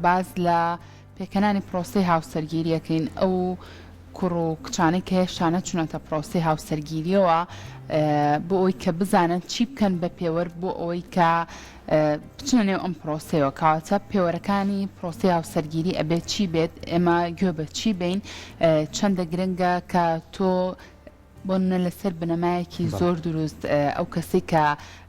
باس لە پێکهێنانی پرۆسەی هاوسەرگیری ئەکەین، ئەو کوڕ و کچانەی کە هێشتا نەچوونەتە پرۆسەی هاوسەرگیریەوە بۆ ئەوەی کە بزانن چی بکەن بە پێوەر بۆ ئەوەی کە بچنە نێو ئەم پرۆسەیەوە کەواتە پێوەرەکانی پرۆسەی هاوسەرگیری ئەبێت چی بێت ئێمە گوێ بە چی بین چەندە گرنگە کە تۆ بۆ نمونە لەسەر بنەمایەکی زۆر دروست ئەو کەسەی کە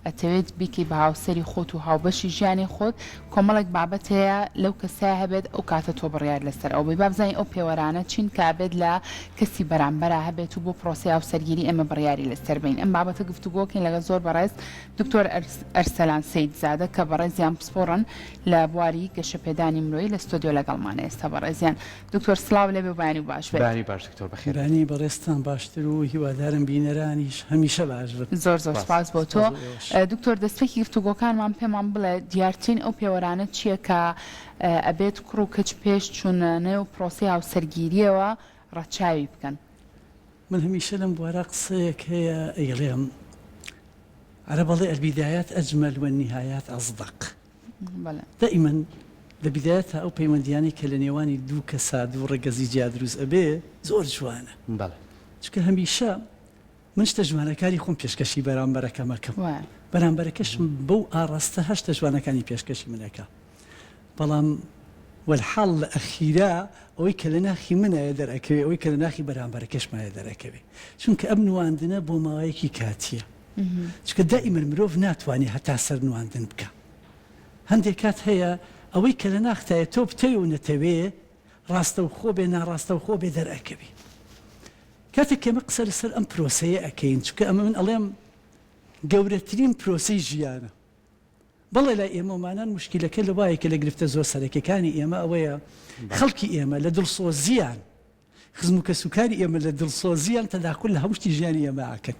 ئەتەوێت بیکەی بە هاوسەری خۆت و هاوبەشی ژیانی خۆت کۆمەڵێک بابەت هەیە لەو کەسە هەبێت ئەو کاتە تۆ بڕیار لەسەر ئەو بەی با بزانین ئەو پێوەرانە چین کە ئەبێت لە کەسی بەرامبەرا هەبێت و بۆ پرۆسەی هاوسەرگیری ئێمە بڕیاری لەسەر بەین ئەم بابەتە گفتوگۆکەین لەگەڵ زۆر بەڕێز دکتۆر ئەرسەلان سەیدزادە کە بەڕێزیان پسپۆڕن لە بواری گەشەپێدانی مرۆیی لە ستۆدیۆ لەگەڵمانە ئێستا بەڕێزیان دکتۆر سڵاو لێبێ و بەیانی باش بێت. بەیانی باش دکتۆر بەخێر بێیت. بەیانی بەڕێزتان باشتر و هیوادارم بینەرانیش هەمیشە باش بن. زۆر زۆر سپاس سپاس بۆ تۆ. سپاس بۆ ئێوەش. دکتۆر دەستپێکی گفتوگۆکانمان پێمان بڵێ دیارترین ئەو پێوەرانە چییە کە ئەبێت کوڕ و کچ پێش چوونە نێو پرۆسەی هاوسەرگیرییەوە ڕەچاوی بکەن؟ من هەمیشە لەم بوارە قسەیەک هەیە ئەیڵێم، عەرەب ئەڵێ البدایات اجمل والنهایات اصدق. دائیمەن لە بیدایەتا ئەو پەیوەندیانەی کە لە نێوانی دوو کەسا دوو ڕەگەزی جیا دروست ئەبێ زۆر جوانە چونکە هەمیشە من شتە جوانەکانی خۆم پێشکەشی بەرامبەرەکەم ئەکەم بەرامبەرەکەشم بەو ئاڕاستە هەر شتە جوانەکانی پێشکەشی من ئەکا بەڵام وەلحاڵ لە ئەخیرا ئەوەی کە لە ناخی منایە دەرئەکەوێ ئەوەی کە لە ناخی بەرامبەرەکەشمایە دەرئەکەوێ چونکە ئەم نواندنە بۆ ماوەیەکی کاتیە چونکە دائیمەن مرۆڤ ناتوانێ هەتا سەر نواندن بکا. هەندێ کات هەیە ئەوەی کە لە ناختایە تۆ بتەوێ و نەتەوێ ڕاستەوخۆ بێ ناڕاستەوخۆ بێ دەرئەکەوێ. کاتێک کە ئێمە قسە لەسەر ئەم پرۆسەیە ئەکەین چونکە ئەمە من ئەڵێم گەورەترین پرۆسەی ژیانە. بەڵێ لای ئێمەومانان موشکیلەکە لەوایە کە لە گرفتە زۆر سەرەکیەکانی ئێمە ئەوەیە خەڵکی ئێمە لە دڵسۆزیان خزم و کەسوکاری ئێمە لە دڵسۆزیان تەداخول لە هەموو شتی ژیانی ئێمە ئەکەن.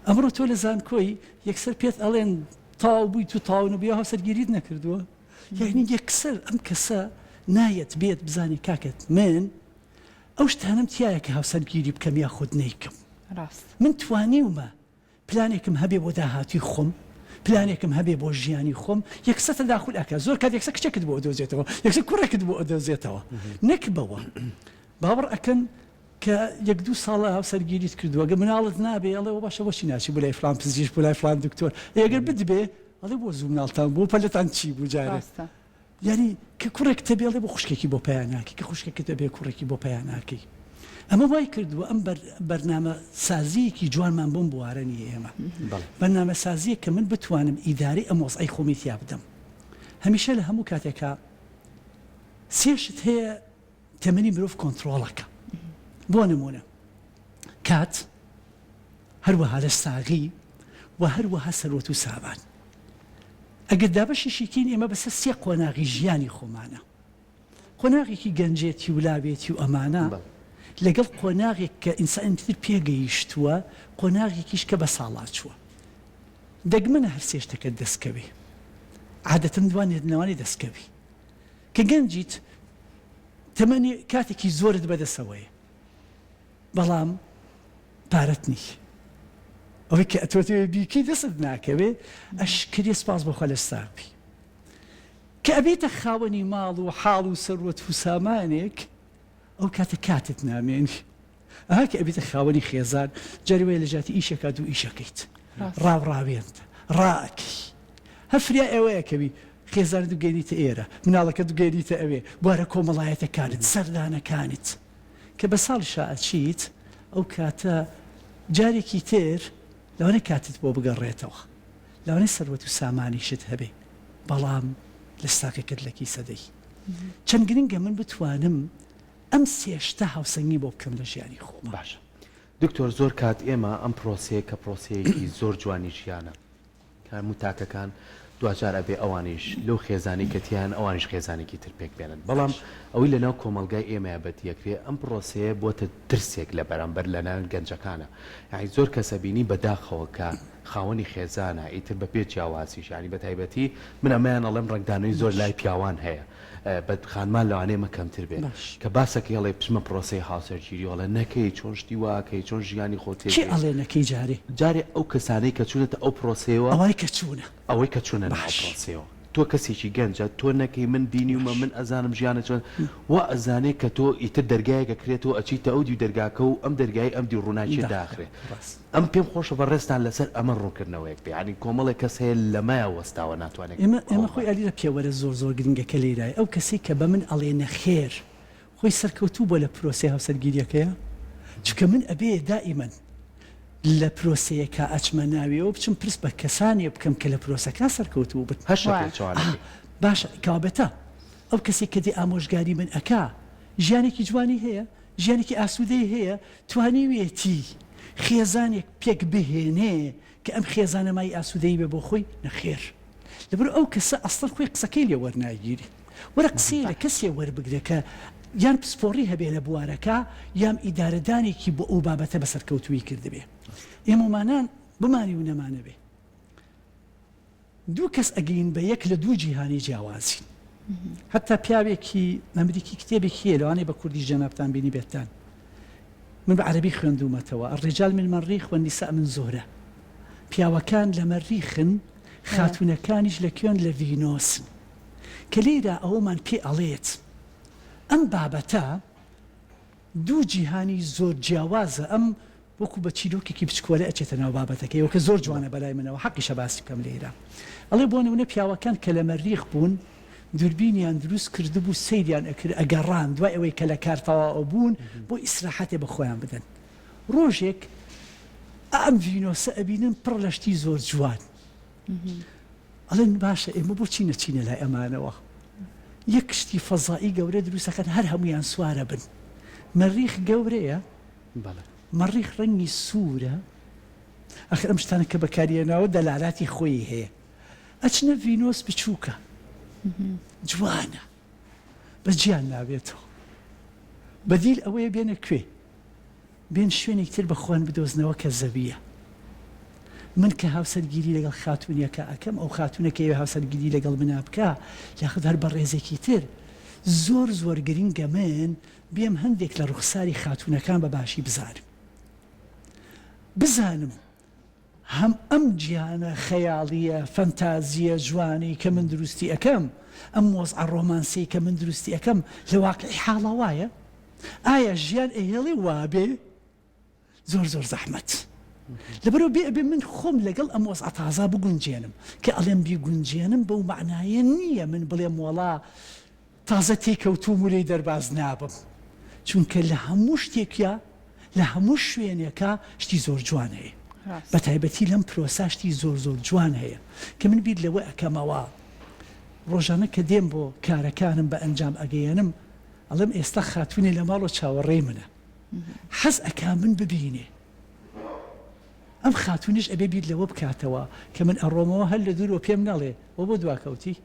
ئەمڕۆ تۆ لە زانکۆی یەکسەر پێت ئەڵێن تەواو بوویت و تەواو نەبووی هاوسەرگیریت نەکردووە؟ یانی یەکسەر ئەم کەسە نایەت بێت بزانێ کاکە من ئەو شتانەم تیایە کە هاوسەرگیری بکەم یاخود نەیکەم. ڕاست. من توانیومە پلانێکم هەبێ بۆ داهاتووی خۆم، پلانێکم هەبێ بۆ ژیانی خۆم، یەکسەر تەداخول ئەکا، زۆر کات یەکسەر کچێکت بۆ ئەدۆزێتەوە، یەکسەر کوڕێکت بۆ ئەدۆزێتەوە، نەک بەوە باوەڕ ئەکەن کە یەک دوو ساڵە هاوسەرگیریت کردووە، گەر مناڵت نابێ ئەڵێ وە باشە بۆچی ناچی بۆ لای فڵان پزیشک، بۆ لای فڵان دکتۆر، ئێ گەر بتبێ ئەڵێ بۆ زوو مناڵتان بوو، پەلەتان چی بوو جارێ؟ ڕاستە. یانی کە کوڕێکت هەبێ ئەڵێ بۆ خوشکێکی بۆ پەیا ناکەی، کە خوشکێکت هەبێ کوڕێکی بۆ پەیا ناکەی. ئەمە وای کردووە ئەم بەرنامە سازییەکی جوانمان بۆم بوارە نییە ئێمە. بەرنامە سازییەک کە من بتوانم ئیدارەی ئەم وەزعەی خۆمی تیا بدەم. هەمیشە لە هەموو کاتێکا سێ شت هەیە تەمەنی مرۆڤ کۆنتڕۆڵ ئەکا. بۆ نموونە کات، هەروەها لەش ساغی و هەروەها سەروەت و سامان. ئەگەر دابەشیشی کەین ئێمە بەسەر سێ قۆناغی ژیانی خۆمانە، قۆناغێکی گەنجێتی و لاوێتی و ئەمانە، لەگەڵ قۆناغێک کە ئینسان تر پێگەیشتووە، قۆناغێکیش کە بەساڵاچووە. دەگمەنە هەر سێ شتەکەت دەست کەوێ. عادەتەن دوانێت لەوانەیە دەست کەوی. کە گەنجیت تەمەنی کاتێکی زۆرت بەدەسەوەیە. بەڵام پارەت نی ئەوەی کە ئەتۆ دەوێ بیکەی دەستت ناکەوێ ئەشکرێ سپاس بۆ خوا لەش ساغ بی کە ئەبیتە خاوەنی ماڵ و حاڵ و سەروەت و سامانێک ئەو کاتە کاتت نامێنی ئەها کە ئەبیتە خاوەنی خێزان جاری وایە لە جیاتی ئیشێکا دوو ئیشەکەیت ڕاو ڕاوێنت ڕائەکەی هەر فریا ئێوە ئەکەوی خێزانت بگەینیتە ئێرە مناڵەکەت بگەینیتە ئەوێ بوارە کۆمەڵایەتەکانت سەردانەکانت کە بە ساڵیشا ئەچیت ئەو کاتە جارێکی تر لەوانەیە کاتت بۆ بگەڕێتەوە لەوانەیە سەروەت و سامانیشت هەبێ بەڵام لە ساقێکت لە کیسە دەی چەند گرنگە من بتوانم ئەم سێ شتە هاوسەنگی بۆ بکەم لە ژیانی خۆما. باشە دکتۆر زۆر کات ئێمە ئەم پرۆسەیە کە پرۆسەیەکی زۆر جوانی ژیانە کە هەموو تاکەکان دواجار ئەبێ ئەوانیش لەو خێزانەی کە تیایان ئەوانیش خێزانێکی تر پێک بێنن بەڵام ئەوەی لەناو کۆمەڵگای ئێمەیا بەدیەکرێ ئەم پڕۆسەیە بۆتە ترسێک لە بەرامبەر لەناو گەنجەکانە یانی زۆر کەس ئەبینی بەداخەوە کە خاوەنی خێزانە ئیتر بە بێ جیاوازیش یانی بەتایبەتی من ئەمەیان ئەڵێم ڕەنگدانەوەی زۆر لای پیاوان هەیە بە خانمان لەوانەیە ئەمە کەمتر بێ باش. کە باسەکەی ئەڵێ بچمە پڕۆسەی هاوسەرگیری ئەڵێ نەکەی چۆن شتی وا ئەکەی چۆن ژیانی خۆت تێک کێ ئەڵێ نەکەی جارێ؟ جارێ ئەو کەسانەی کە چوونەتە ئەو پڕۆسەیەوە ئەوانەی کە چوونە. ئەوەی کە چوونە ناو باش. پڕۆسەیەوە. تۆ کەسێکی گەنجە تۆ نەکەی من بینیومە من ئەزانم ژیانە چۆن وا ئەزانێ کە تۆ ئیتر دەرگایەک ئەکرێتەوە ئەچیتە ئەو دیو دەرگاکە و ئەم دەرگای ئەم دیو ڕووناکیە داخرێ ئەم پێم خۆشە بەڕێزتان لەسەر ئەمە ڕوونکردنەوەیەک بێ یانی کۆمەڵێک کەس هەیە لەمەیا وەستاوە ناتوانێ ئێمە ئێمە خۆی ئەلیرە پێوەرە زۆر زۆر گرنگەکە لێرایە ئەو کەسەی کە بە من ئەڵێ نەخێر خۆی سەرکەوتوو بوە لە پرۆسەی هاوسەرگیریەکەیا؟ چونکە من ئەبێ دائیمەن لە پرۆسەیەکا ئەچمە ناویەوە بچم پرس بە کەسانێ بکەم کە لە پرۆسەکا سەرکەوتوو بن. هەشتە پێچەوانەکەی. باشە کەوابێتە ئەو کەسەی کە دێ ئامۆژگاری من ئەکا ژیانێکی جوانی هەیە؟ ژیانێکی ئاسوودەی هەیە؟ توانیویەتی خێزانێک پێک بهێنێ کە ئەم خێزانە مای ئاسوودەیی بێ بۆ خۆی؟ نەخێر. لەبەر ئەو کەسە ئەسڵەن خۆی قسەکەی لێ وەرناگیری. وەرە قسەی لە کەسێ وەربگرە کە یان پسپۆڕی هەبێ لە بوارەکە یان ئیدارەدانێکی بۆ ئەو بابەتە بە سەرکەوتوویی کردبێ. ئێمەمانان بمانی و نەمانەوێ دوو کەس ئەگەین بە یەک لە دوو جیهانی جیاوازین. هەتا پیاوێکی ئەمریکی کتێبێکی هەیە لەوانەیە بە کوردیش جەنابتان بینیبێتتان. من بە عەرەبی خوێندوومەتەوە، الرجال من مریخ والنساء من زهرە، پیاوەکان لە مەریخن، خاتوونەکانیش لە کوێن؟ لە ڤینۆسن. کە لێرە ئەوەمان پێ ئەڵێت ئەم بابەتە دوو جیهانی زۆر جیاوازە، ئەم وەکو بە چیرۆکێکی بچکۆلە ئەچێتە ناو بابەتەکەیەوە کە زۆر جوانە بەلای منەوە حەقیشە باسی بکەم لێرە. ئەڵێ بۆ نمونە پیاوەکان کە لە مەریخ بوون دوربینیان دروست کردبوو سەیریان ئەکرد ئەگەڕان دوای ئەوەی کە لە کار تەواو ئەبوون بۆ ئیسراحەتێ بە خۆیان بدەن ڕۆژێک ئەم ڤینۆسە ئەبینن پڕ لە شتی زۆر جوان ئەڵێن باشە ئێمە بۆچی نەچینە لای ئەمانەوە یەک شتی فەزایی گەورە دروستەکەن هەر هەمویان سوارە بن مەریخ گەورەیە مەریخ ڕەنگی سوورە ئەخر ئەم شتانە کە بەکاریێناوە دەلالاتی خۆی هەیە ئەچنە ڤینۆس بچووکە جوانە بە جیان نابێتەوە بەدیل ئەوەیە بێنە کوێ بێن شوێنێک تر بە خۆیان بدۆزنەوە کە زەویە من کە هاوسەرگیری لەگەڵ خاتونیەکە ئەکەم ئەو خاتونە کە ئەوێ هاوسەرگیری لەگەڵ منا بکا یاخود هەر بەڕێزێکی تر زۆر زۆر گرنگە من بێم هەندێک لە ڕوخساری خاتونەکان بە باشی بزانم بزانم هەم ئەم جیهانە خەیاڵییە فەنتازییە جوانەی کە من دروستی ئەکەم، ئەم وەزعە ڕۆمانسیەی کە من دروستی ئەکەم لە واقیعی حاڵا وایە؟ ئایا ژیان ئەیهێڵێ وابێ؟ زۆر زۆر زەحمەت. لەبەرئەوە بێ ئەبێ من خۆم لەگەڵ ئەم وەزعە تازە بگونجێنم. کە ئەڵێم بیگونجێنم بەو مەعنایە نییە من بڵێم وەڵا تازە تێکەوتووم و لێی دەرباز نابم چونکە لە هەموو شتێکیا لە هەموو شوێنێکا شتی زۆر جوان هەیە بە تایبەتی لەم پرۆسا شتی زۆر زۆر جوان هەیە کە من بیر لەوە ئەکەمەوە ڕۆژانە کە دێم بۆ کارەکانم بە ئەنجام ئەگەیەنم ئەڵێم ئێستا خاتوونێ لە ماڵەوە چاوەڕێی منە حەز ئەکا من ببینێ ئەم خاتوونیش ئەبێ بیر لەوە بکاتەوە کە من ئەڕۆمەوە هەر لە دوورەوە پێم نەڵێ وە بۆ دواکەوتی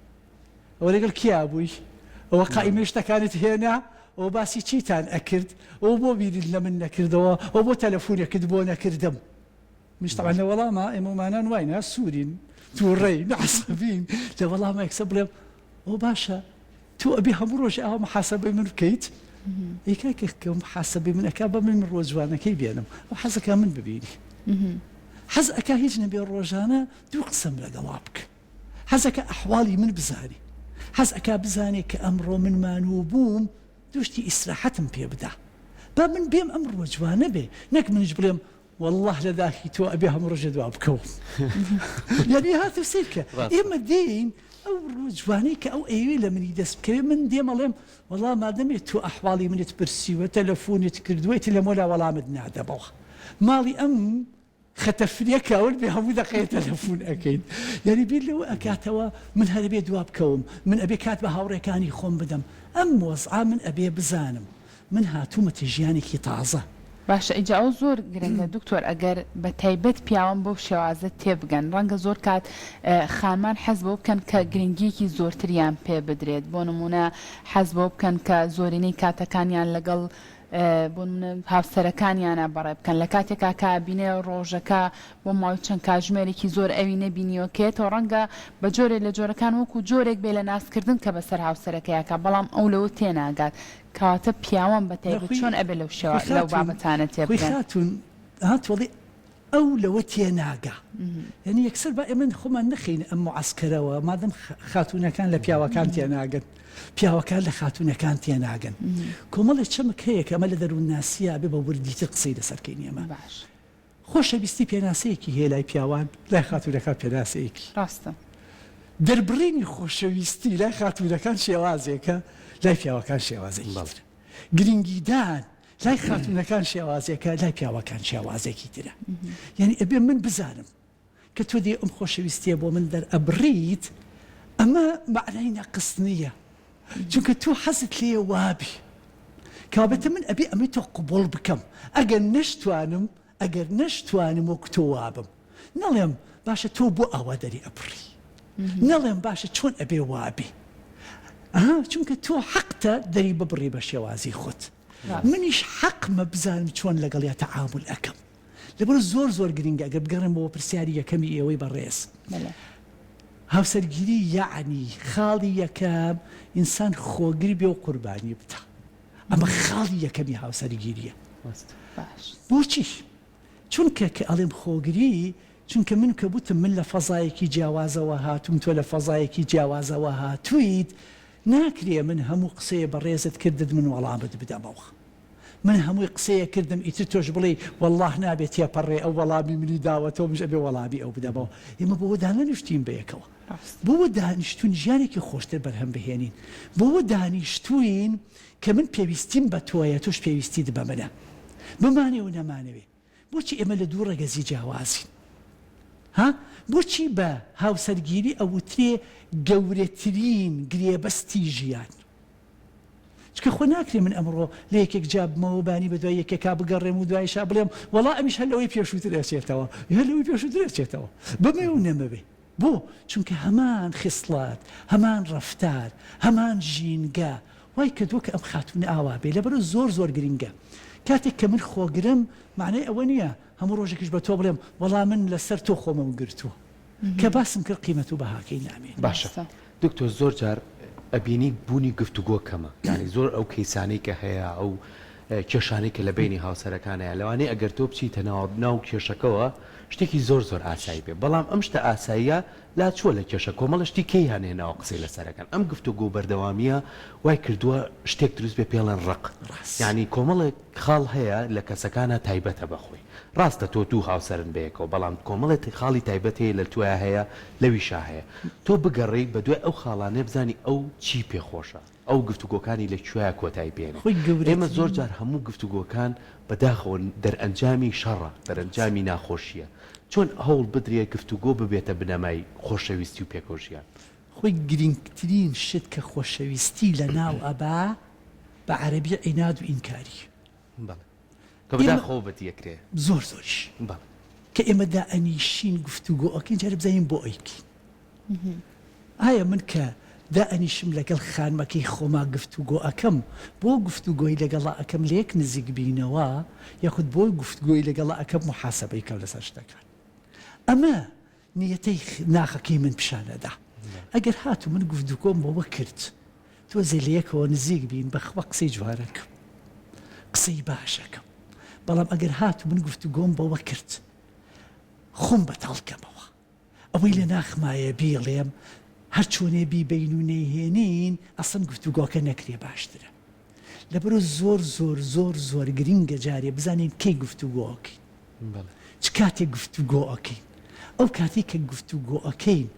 ئەوە لەگەڵ کیا بووی؟ ئەوە قائیمەی شتەکانت هێنا؟ ئەوە باسی چیتان ئەکرد؟ ئەوە بۆ بیرت لە من نەکردەوە؟ ئەوە بۆ تەلەفونێکت بۆ نەکردم؟ منیش تەبعەن لە وەڵاما ئێمەمانان واین ها سوورین تووڕەین عەسەبین لە وەڵاما یەکسەر بڵێم ئەوە باشە تۆ ئەبێ هەموو ڕۆژێ ئاوا محاسەبەی من بکەیت؟ ئەی کاکە کە محاسەبەی من ئەکا بە من ڕۆ جوانەکەی بێنم ئەو حەزەکا من ببینی حەز ئەکا هیچ نەبێ ڕۆژانە دوو قسەم لەگەڵا بکە حەزەکا ئەحواڵی من بزانێ حەز ئەکا بزانێ کە ئەمڕۆ من مانوو بووم دوو شتی ئیسراحەتم پێ بدا با من بێم ئەم ڕووە جوانە بێ نەک منیش بڵێم واللە لە داخی تۆ ئەبێ هەموو ڕۆژێ دوا بکەوم یعنی هاتو سەیر کە ئێمە دێین ئەو ڕووە جوانەی کە ئەو ئەیەوێ لە منی دەست بکەوێ من دێم ئەڵێم وەڵا مادەمێ تۆ ئەحواڵی منت پرسیوە تەلەفونت کردووە ئیتر لەمۆلا وەڵامت نادەمەوە ماڵی ئەم خەتە فریە کاول بێ هەموو دەقەیە تەلەفون ئەکەیت یانی بیر لەوە ئەکاتەوە من هەر ئەبێ دوا بکەوم من ئەبێ کات بە هاوڕێکانی خۆم بدەم ئەم وەزعە من ئەبێ بزانم من هاتوومەتە ژیانێکی تازە. باشە ئیجا ئەوە زۆر گرنگە دکتۆر ئەگەر بە تایبەت پیاوان بەو شێوازە تێبگەن ڕەنگە زۆر کات خانمان حەز بەوە بکەن کە گرنگیەکی زۆرتریان پێ بدرێت بۆ نمونە حەز بەوە بکەن کە زۆرینەی کاتەکانیان لەگەڵ بۆ نمونە هاوسەرەکانیانە بەڕێ بکەن لە کاتێکا کە ئەبینێ ڕۆژەکە بۆ ماوەی چەند کاژمێرێکی زۆر ئەوی نەبینیوە کێتەوە ڕەنگە بە جۆرێ لە جۆرەکان وەکو جۆرێک بێ لە نازکردن کە بەسەر هاوسەرەکەیاکە بەڵام ئەو لەوە تێناگات کەواتە پیاوان بە تایبەت چۆن ئەبێ لەو شێوە لەو بابەتانە خۆی تێبگەن؟ خاتوون ها تۆڵی. ئەو لەوە تێناگا. یانی یەکسەر با ئێمە خۆمان نەخەینە ئەم موعەسکەرەوە، مادەم خاتوونەکان لە پیاوەکان تێناگەن، پیاوەکان لە خاتوونەکان تێناگەن. کۆمەڵێ چەمک هەیە کە ئەمە لە دەروونناسییا بێ بە وردیتر قسەی لەسەر کەین ئێمە. خۆشەویستی پێناسەیەکی هەیە لای پیاوان، لای خاتوونەکان پێناسەیەکی. ڕاستە. دەربڕینی خۆشەویستی لای خاتوونەکان شێوازێکە، لای پیاوەکان شێوازێکی ترە. گرنگیدان لای خاتوونەکان شێوازێکە، لای پیاوەکان شێوازێکی ترە. یانی ئەبێ من بزانم کە تۆ دێی ئەم خۆشەویستییە بۆ من دەرئەبڕیت، ئەمە مەعنای نەقس نییە، چونکە تۆ حەزت لێیە وابی. کەوابێتە من ئەبێ ئەمەی تۆ قبوڵ بکەم، ئەگەر نەشتوانم، ئەگەر نەشتوانم وەک تۆ وابم. نەڵێم باشە تۆ بۆ ئاوا دەری ئەبڕی، نەڵێم باشە چۆن ئەبێ وابێ. ئەها چونکە تۆ حەقتە دەری ببڕی بە شێوازی خۆت. منیش حەقمە بزانم چۆن لەگەڵیا تەعامول ئەکەم. لەبەر زۆر زۆر گرینگە ئەگەر بگەڕێمەوە پرسیاری یەکەمی ئێوەی بەڕێز. هاوسەرگیری یەعنی خاڵی یەکەم ئینسان خۆگر بێ و قوربانی بدا. ئەمە خاڵی یەکەمی هاوسەرگیریە. بۆچی؟ چونکە کە ئەڵێم خۆگری چونکە من کە وتم من لە فەزایەکی جیاوازەوە هاتووم تۆ لە فەزایەکی جیاوازەوە هاتوویت ناکرێ من هەموو قسەیە بەڕێزت کردت من وەڵامت بدەمەوە. من هەمووی قسەیەک کردم ئیتر تۆش بڵێی وەڵڵاه نابێ تێپەڕێ ئەو وەڵامی منی داوەتەوە منیش ئەبێ وەڵامی ئەو بدەمەوە. ئێمە بۆوە دانەنیشتووین بەیەکەوە. بۆوە دانیشتووین ژیانێکی خۆشتر بەرهەم بهێنین. بۆوە دانیشتووین کە من پێویستیم بە تۆیە تۆش پێویستیت بە منە. بمانەوێ و نەمانەوێ. بۆچی ئێمە لە دوو ڕەگەزی جیاوازین؟ ها؟ بۆچی بە هاوسەرگیری ئەوترێ گەورەترین گرێبەستی ژیان؟ چونکە خۆ ناکرێ من ئەمڕۆ لە یەکێک جیا بمەوە بانی بە دوای یەکێکا بگەڕێم و دوایشا بڵێم وەڵا ئەمیش هەر لەوەی پێشووتر ئەچێتەوە هەر لەوەی پێشووتر ئەچێتەوە بمەوێ و نەمەوێ بۆ؟ چونکە هەمان خیسڵەت، هەمان ڕەفتار، هەمان ژینگە وای کردووە کە ئەم خاتوونە ئاوا بێ. لەبەرئەوە زۆر زۆر گرینگە کاتێک کە من خۆگرم مەعنای ئەوە نییە هەموو ڕۆژێکیش بە تۆ بڵێم وەڵا من لەسەر تۆ خۆمم گرتووە. کە باسم کرد قیمەت و بەهاکەی نامێنێ. باشە دکتۆر زۆر جار ئەبینی بوونی گفتوگۆ کەمە یانی زۆر ئەو کەیسانەی کە هەیە ئەو کێشانەی کە لە بەینی هاوسەرەکان هەیە لەوانەیە ئەگەر تۆ بچیتە ناو ناو کێشەکەوە شتێکی زۆر زۆر ئاسایی بێ بەڵام ئەم شتە ئاساییە لاچووە لە کێشە کۆمەڵە شتی کەی هەن هێناوە قسەی لەسەرەکەن ئەم گفتوگۆ بەردەوامیە وای کردووە شتێک دروست بێ پێڵێن ڕق یانی کۆمەڵێک خاڵ هەیە لە کەسەکانا تایبەتە بە خۆی ڕاستە تۆ دوو هاوسەرن بەیەکەوە بەڵام کۆمەڵێ خاڵی تایبەت هەیە لە تۆیا هەیە لەویشا هەیە تۆ بگەڕێی بەدوای ئەو خاڵانەی بزانی ئەو چی پێ خۆشە ئەو گفتوگۆکانی لە کوێیا کۆتایی پێ خۆی ئێمە گەورەترین. زۆر جار هەموو گفتوگۆکان بەداخەوە دەرئەنجامی شەڕە دەرئەنجامی ناخۆشیە چۆن هەوڵ بدرێ گفتوگۆ ببێتە بنەمای خۆشەویستی و پێکەوە ژیان؟ خۆی گرینگترین شت کە خۆشەویستی لەناو ئەبا بە عەرەبی عیناد و ئینکاری. بەڵێ کە بەداخەوە بەدی ئەکرێ. زۆر زۆریش. بەڵێ. کە ئێمە دائەنیشین گفتوگۆ ئەکەین جارێ بزانین بۆ ئەیکەین. ئایا من کە دائەنیشم لەگەڵ خانمەکەی خۆما گفتوگۆ ئەکەم بۆ گفتوگۆی لەگەڵا ئەکەم لێک نزیک بینەوە یاخود بۆ گفتگۆی لەگەڵا ئەکەم موحاسەبەی کەم لەسەر شتەکان. ئەمە نیەتەی ناخەکەی من پیشان ئەدا. ئەگەر هاتوو من گفتوگۆم بەوە کرد تۆزێ لەیەکەوە نزیک بین بەخوا قسەی جوان ئەکەم قسەی باش ئەکەم بەڵام ئەگەر هاتوو من گفتوگۆم بەوە کرد خۆم بەتاڵ کەمەوە ئەوەی لە ناخمایە بیڵێم هەرچۆنێ بیبەین و نەیهێنین ئەسڵەن گفتوگۆکە نەکرێ باشترە. لەبەرئەوە زۆر زۆر زۆر زۆر گرینگە جارێ بزانین کەی گفتوگۆ ئەکەین چ کاتێک گفتوگۆ ئەکەین ئەو کاتێک کە گفتوگۆ ئەکەین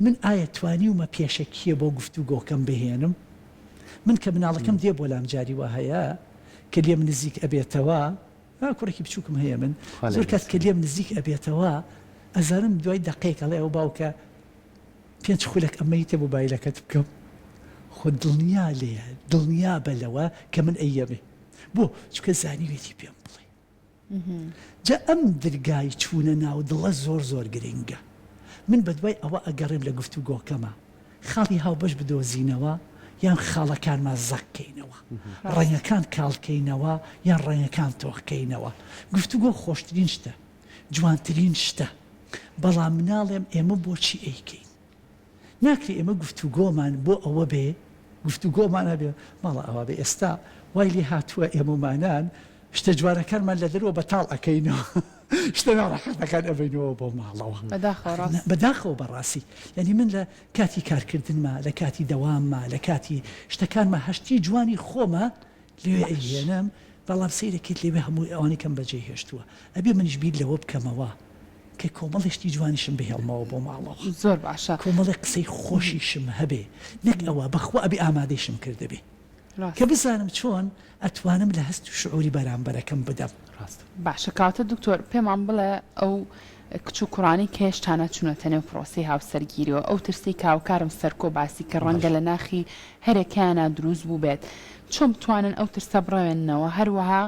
من ئایا توانیومە پێشەکیە بۆ گفتوگۆکەم بهێنم من کە مناڵەکەم دێ بۆ لام جاری وا هەیە کە لێم نزیک ئەبێتەوە کوڕێکی بچووکم هەیە من زۆر کات کە لێم نزیک ئەبێتەوە ئەزانم دوای دەقەیەک ئەڵێ ئەو باوکە پێنج خولەک ئەمەیتە مۆبایلەکەت بکەم خۆ دڵنیا لێیە دڵنیابە لەوە کە من ئەیەمێ بۆ چونکە زانیوێتی پێم بڵێ جا ئەم درگای چوونە ناو دڵە زۆر زۆر گرنگە من بەدوای ئەوە ئەگەڕێم لە گفتوگۆکەما خاڵی هاوبەش بدۆزینەوە یان خاڵەکانمان زەق کەینەوە ڕەنگەکان کاڵ کەینەوە یان ڕەنگەکان تۆخ کەینەوە گفتوگۆ خۆشترین شتە جوانترین شتە بەڵام ناڵێم ئێمە بۆچی ئەیکەین ناکرێ ئێمە گفتوگۆمان بۆ ئەوە بێ گفتوگۆمان هەبێ ماڵە ئاوا بێ ئێستا وای لێ هاتووە ئێمەمانان شتە جوانەکانمان لە دەرەوە بەتاڵ ئەکەینەوە. شتە ناڕەحەتەکان ئەبەینەوە بۆ ماڵەوە. بەداخەوە ڕاست. بەداخەوە بەڕاستی یانی من لە کاتی کارکردنما لە کاتی دەوامما لە کاتی شتەکانما هەشتی جوانی خۆمە لەوێ ئەیهێنم بەڵام سەیرەکەیت لەوێ هەموو ئەوانەی کەم بەجێ هێشتووە ئەبێ منیش بیر لەوە بکەمەوە کە کۆمەڵێ شتی جوانیشم بهێڵمەوە بۆ ماڵەوە زۆر باشە کۆمەڵێ قسەی خۆشیشم هەبێ نەک ئەوە بەخوا ئەبێ ئامادەیشم کردبێ کە بزانم چۆن ئەتوانم لە هەست و شعوری بەرامبەرەکەم بدەم. ڕاستە. باشە کەواتە دکتۆر پێمان بڵێ ئەو کچ و کوڕانەی کە هێشتا نەچوونەتە نێو پرۆسەی هاوسەرگیریەوە ئەو ترسەی کە هاوکارم سەرکۆ باسی کرد ڕەنگە لە ناخی هەرێکەیانا دروست بووبێت چۆن بتوانن ئەو ترسە بڕەوێننەوە هەروەها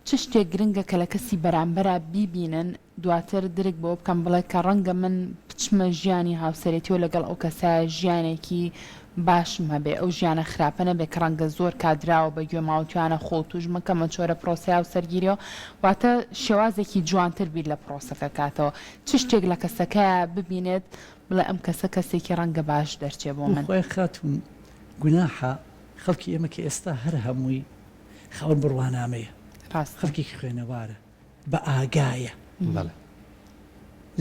چ شتێک گرنگە کە لە کەسی بەرامبەرا بیبینن دواتر درک بەوە بکەم بڵێ کە ڕەنگە من بچمە ژیانی هاوسەرێتیەوە لەگەڵ ئەو کەسە ژیانێکی باشم هەبێ ئەو ژیانە خراپە نەبێ کە ڕەنگە زۆر کات دراوە بە گوێما وتویانە خۆ توش مەکە مەچۆرە پرۆسەی هاوسەرگیریەوە واتە شێوازێکی جوانتر بیر لە پرۆسەکە کاتەوە چ شتێک لە کەسەکەیا ببینێت بڵێ ئەم کەسە کەسێکی ڕەنگە باش دەرچێ بۆ من. بۆ خۆی خاتوون گوناحە خەڵکی ئێمە کە ئێستا هەر هەمووی خاوەن بڕوانامەیە ڕاستە. خەڵکێکی خوێنەوارە بە ئاگایە بەڵێ.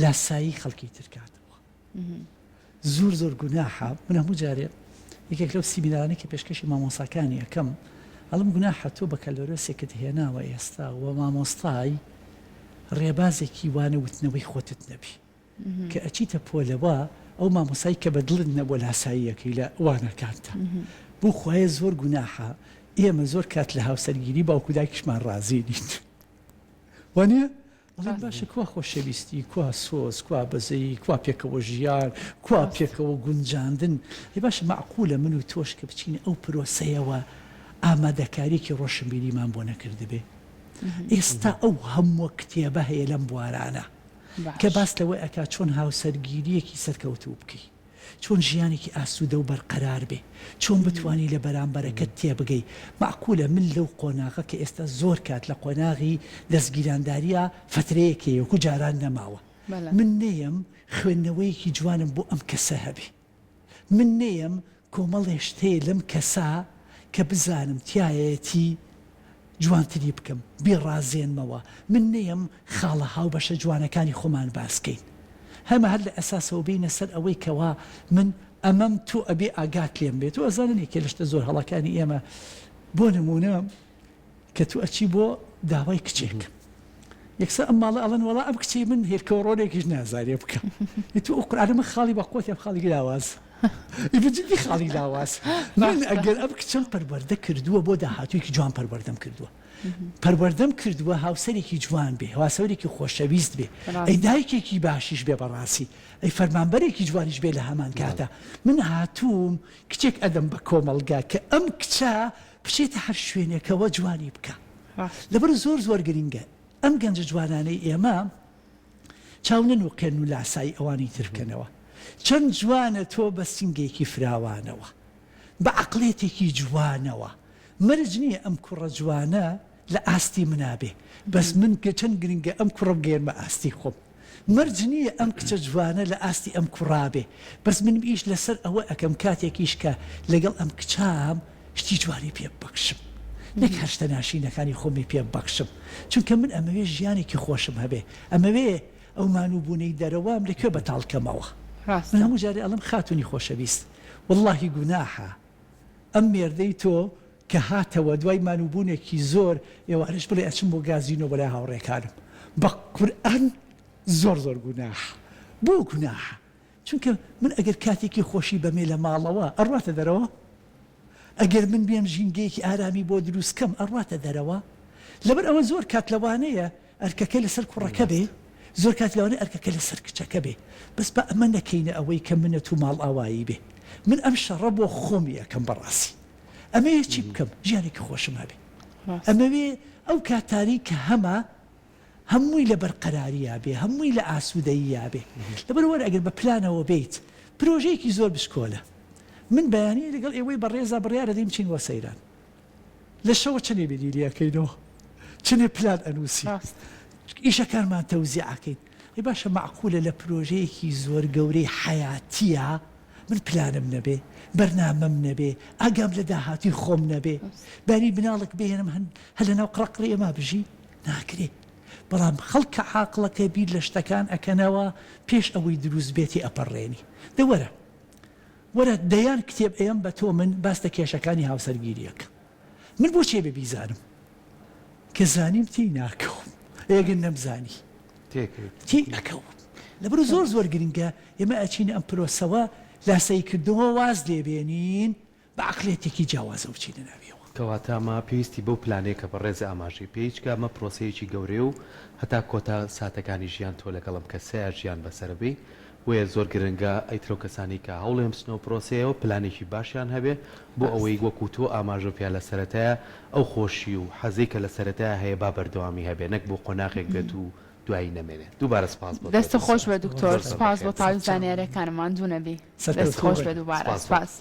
لاسایی خەڵکی تر کاتەوە زۆر زۆر گوناحە من هەموو جارێ یەکێک لەو سیمینارانەی کە پێشکەشی مامۆساکانی ئەکەم ئەڵم گوناحە تۆ بەکەلۆرۆسێکت هێناوە ئێستا و مامۆستای ڕێبازێکی وانە وتنەوەی خۆتت نەبی کە ئەچیتە پۆلەوە ئەو مامۆستای کە بە دڵت نەبووە لاساییەکەی لە وانەکانتا بۆ خوایە زۆر گوناحە ئێمە زۆر کات لە هاوسەرگیری باوک و دایکیشمان ڕازی نین وانیە؟ ئەڵێم باشە کوا خۆشەویستی کوا سۆز کوا بەزەیی کوا پێکەوە ژیان کوا پێکەوە گونجاندن ئەی باشە مەعقولە من و تۆش کە بچینە ئەو پرۆسەیەوە ئامادەکاریەکی ڕۆشنبیریمان بۆ نەکردبێ ئێستا ئەو هەمووە کتێبە هەیە لەم بوارانە کە باس لەوە ئەکا چۆن هاوسەرگیریەکی سەرکەوتوو بکەی چۆن ژیانێکی ئاسوودە و بەرقەرار بێ، چۆن بتوانی لە بەرامبەرەکەت تێبگەی، مەعقولە من لەو قۆناغە کە ئێستا زۆر کات لە قۆناغی دەستگیراندارییا فەترەیەک هەیە وەکو جاران نەماوە، من نەیەم خوێندنەوەیەکی جوانم بۆ ئەم کەسە هەبێ، من نەیەم کۆمەڵێ شت هەیە لەم کەسە کە بزانم تیایەتی جوانتری بکەم، بیڕازێنمەوە، من نەیەم خاڵە هاوبەشە جوانەکانی خۆمان باس کەین. هەمە هەر لە ئەساسەوە بێینە سەر ئەوەی کەوا من ئەمەم تۆ ئەبێ ئاگات لێم بێ. تۆ ئەزانن یەکێ لە شتە زۆر هەڵەکانی ئێمە بۆ نموونە کە تۆ ئەچی بۆ داوای کچێک یەکسەر ئەم ماڵە ئەڵێن وەڵا ئەم کچەی من هێلکەو ڕۆنێکیش نازانێ بکا. ئێ تۆ ئەو قورئانە من خاڵی بە قوتی ئەم خاڵی لاواز. ئی بە جدی خاڵی لاواز. من ئەگەر ئەم کچەم پەروەردە کردووە بۆ داهاتوویەکی جوان پەروەردەم کردووە. پەروەردەم کردووە هاوسەرێکی جوان بێ، هاوسەرێکی خۆشەویست بێ، ئەی دایکێکی باشیش بێ بەڕاستی، ئەی فەرمانبەرێکی جوانیش بێ لە هەمان کاتا. من هاتووم کچێک ئەدەم بە کۆمەڵگا کە ئەم کچە بچێتە هەر شوێنێکەوە جوانی بکا. لەبەر زۆر زۆر گرینگە ئەم گەنجە جوانانەی ئێمە چاو نەنوقێنن و لاسایی ئەوانی تر بکەنەوە. چەند جوانە تۆ بە سینگێکی فراوانەوە، بە عەقڵێتێکی جوانەوە، مەرج نییە ئەم کوڕە جوانە لە ئاستی منا بێ، بەس من چەند گرنگە ئەم کوڕە بگەیەنمە ئاستی خۆم. مەرج نییە ئەم کچە جوانە لە ئاستی ئەم کوڕا بێ، بەس من ئیش لەسەر ئەوە ئەکەم کاتێکیش کە لەگەڵ ئەم کچام شتی جوانی پێ ببەخشم نەک هەر شتە ناشرینەکانی خۆمی پێ ببەخشم چونکە من ئەمەوێ ژیانێکی خۆشم هەبێ ئەمەوێ ئەو مانووبوونەی دەرەوەم لە کوێ بەتاڵ کەمەوە من هەموو جارێ ئەڵێم خاتوونی خۆشەویست وەڵڵاهی گوناحە ئەم مێردەی تۆ کە هاتەوە دوای مانووبوونێکی زۆر ئێوارەش بڵێ ئەچم بۆ گازینۆ بەلای هاوڕێکانم بە قورئان زۆر زۆر گوناحە بۆ گوناحە چونکە من ئەگەر کاتێکی خۆشی بەمێ لە ماڵەوە ئەڕواتە دەرەوە؟ ئەگەر من بێم ژینگەیەکی ئارامی بۆ دروست کەم ئەڕواتە دەرەوە؟ لەبەر ئەوە زۆر کات لەوانەیە ئەرکەکە لەسەر کوڕەکە بێ زۆر کات لەوانەیە ئەرکەکە لەسەر کچەکە بێ بەس با ئەمە نەکەینە ئەوەی کە منەت و ماڵئاوایی بێ من ئەم شەڕە بۆ خۆمی ئەکەم بەڕاستی ئەمەوێ چی بکەم ژیانێکی خۆشم هەبێ ئەمەوێ ئەو کاتانەی کە هەمە هەمووی لە بەرقەراریا بێ، هەمووی لە ئاسوودەییا بێ. لەبەر وەرە ئەگەر بە پلانەوە بێیت، پرۆژەیەکی زۆر بچکۆلە. من بەیانی لەگەڵ ئێوەی بەڕێزا بڕیار ئەدەین بچین بۆ سەیران. لە شەوە چەنێ بیری لێ ئەکەینەوە، چەنێ پلان ئەنووسین، ئیشەکانمان تەوزیع ئەکەین. ئەی باشە مەعقولە لە پرۆژەیەکی زۆر گەورەی حەیاتییا من پلانم نەبێ، بەرنامەم نەبێ، ئاگام لە داهاتووی خۆم نەبێ، بەیانی مناڵێک بهێنم هەر لەناو قڕەقڕی ئێمە بژی؟ ناکرێ. بەڵام خەڵکە عاقڵەکە بیر لە شتەکان ئەکەنەوە پێش ئەوەی دروست بێ تێئەپەڕێنی. دە وەرە. وەرە دەیان کتێب ئەیەم بە تۆ من باس لە کێشەکانی هاوسەرگیری ئەکەم. من بۆچی ئەبێ بیزانم؟ کە زانیم تێی ناکەوم. ئەگەر نەمزانی تێی ئەکەوم. لەبەرئەوە زۆر زۆر گرنگە ئێمە ئەچینە ئەم پرۆسەوە لاساییکردنەوە واز لێبێنین بە عەقڵیەتێکی جیاوازەوە بچینە ناویەوە. کەواتە ئەمە پێویستی بەو پلانەیە کە بەڕێز ئاماژەی پێی چکە ئەمە پرۆسەیەکی گەورەیە و هەتا کۆتا ساتەکانی ژیان تۆ لەگەڵ ئەم کەسەیا ژیان بەسەرەبەی بۆیە زۆر گرنگە ئیتر ئەو کەسانەی کە هەوڵێن بچنەوە پرۆسەیەوە پلانێکی باشیان هەبێ بۆ ئەوەی وەکو تۆ ئاماژەو پیا لە سەرەتایا ئەو خۆشی و حەزەی کە لە سەرەتایا هەیە با بەردەوامی هەبێ نەک بۆ قۆناغێک بێت و دوایی نەمێنێ دووبارە سپاس بۆ تۆ دەستت خۆش دکتۆر بێ دکتۆر زۆر زۆر سپاس بۆ بەخێر تەواوی سەرچاوە. زانیاریەکانت ماندوو نەبی دەست سەرکەوتوو خۆش بن. بێ دووبارە سپاس بۆ سپاس.